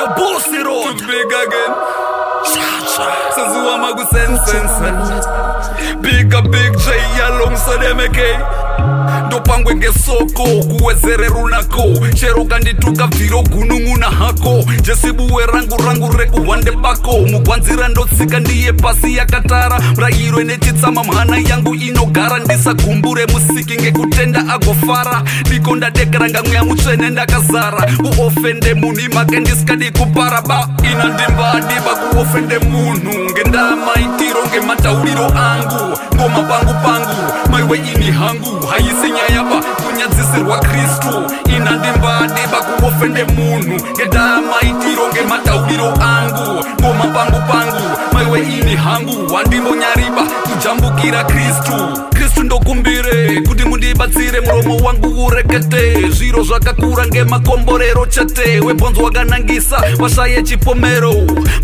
Your bossy road. To big again. Sazuwa makusensensen. Big a big J alongside MK. Ndopangwe ngesoko kuwedzere runako chero kandituka bviro gunun'una hako jesibuwe rangu rangu rekuhwande bako mugwanzira ndotsika ndiye pasi yakatara murayiro nechitsama mhana yangu inogara ndisagumbure musiki ngekutenda agofara diko ndadekeranga mweya mutsvene ndakazara kuofende munhu imhaka ndisikadi kupara ba ina ndimbadiba kuofende munhu ngendaa maitiro ngematauriro angu ngoma pangu pangu maiwe ini hangu haisi nyaya ba kunyadzisirwa Kristu ina ndimbadiba kuofende munhu ngendaa maitiro ngematauriro angu ngoma pangu pangu maiwe ini hangu wandimbonyariba kujambukira Kristu. Kristu ndokumbire kuti mundibatsire muromo wangu urekete zviro zvakakura ngemakomborero chete webhonzo wakanangisa washaye chipomero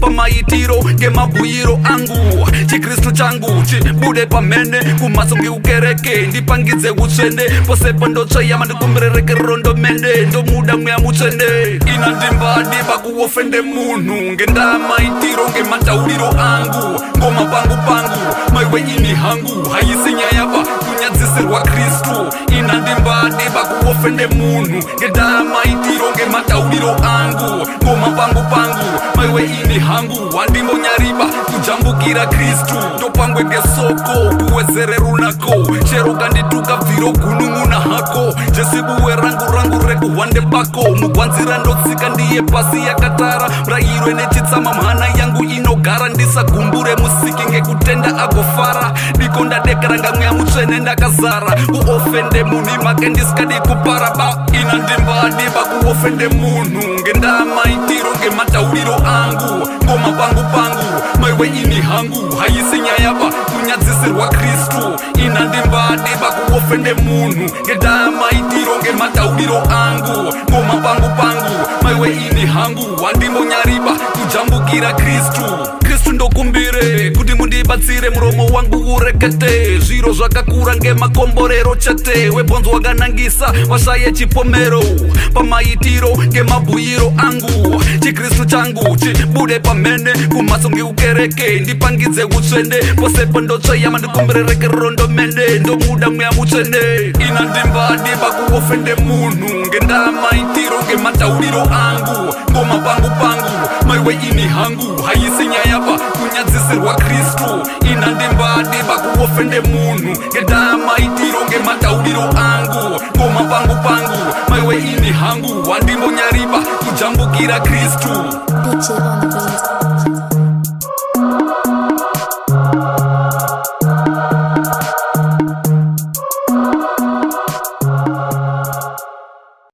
pamaitiro ngemabhuyiro angu chikristu changu chibude pamhene kumhatso ngeukereke ndipangidze utsvene pose pandotsveya mandikumbire ndomende ndomuda mweya mutsvene ina ndimbadiba kuofende munhu ngendaa maitiro ngematauriro angu ngoma pangu pangu maiwe ini hangu haisi nyaya ba kunyadzisirwa Kristu ina ndimbadiba kuofende munhu ngendaa maitiro ngematauriro angu ngoma pangu pangu maiwe ini hangu wandimbonyariba kujambukira Kristu ndopangwe ngesoko kuwedzere runako chero kandituka bviro gunun'una hako jesibuwe rangu rangu rekuhwande bako mugwanzira ndotsika ndiye pasi yakatara murayiro nechitsama mhana yangu inogara ndisagumbure musiki ngekutenda agofara diko ndadekeranga mweya mutsvene ndakazara kuofende munhu imhaka ndisikadi kupara ba ina ndimbadiba kuofende munhu ngendaa maitiro ngematauriro angu ngoma pangu pangu maiwe ini hangu haisi nyaya ba kunyadzisirwa Kristu ina ndimbadiba kuofende munhu ngendaa maitiro ngematauriro angu ngoma pangu pangu maiwe ini hangu wandimbonyariba kujambukira Kristu. Kristu ndokumbire kuti mundibatsire muromo wangu urekete zviro zvakakura ngemakomborero chete webhonzo wakanangisa washaye chipomero pamaitiro ngemabhuyiro angu chikristu changu chibude pamhene kumhatso ngeukereke ndipangidze utsvene pose pandotsveya mandikumbire rekerero ndomende ndomuda mweya mutsvene ina ndimbadiba kuofende munhu ngendaa maitiro ngematauriro angu ngoma pangu pangu maiwe ini hangu haisi nyaya ba kunyadzisirwa Kristu ina ndimbadiba kuofende munhu ngendaa maitiro ngematauriro angu ngoma pangu pangu maiwe ini hangu wandimbonyariba kujambukira Kristu. DJ on the beat.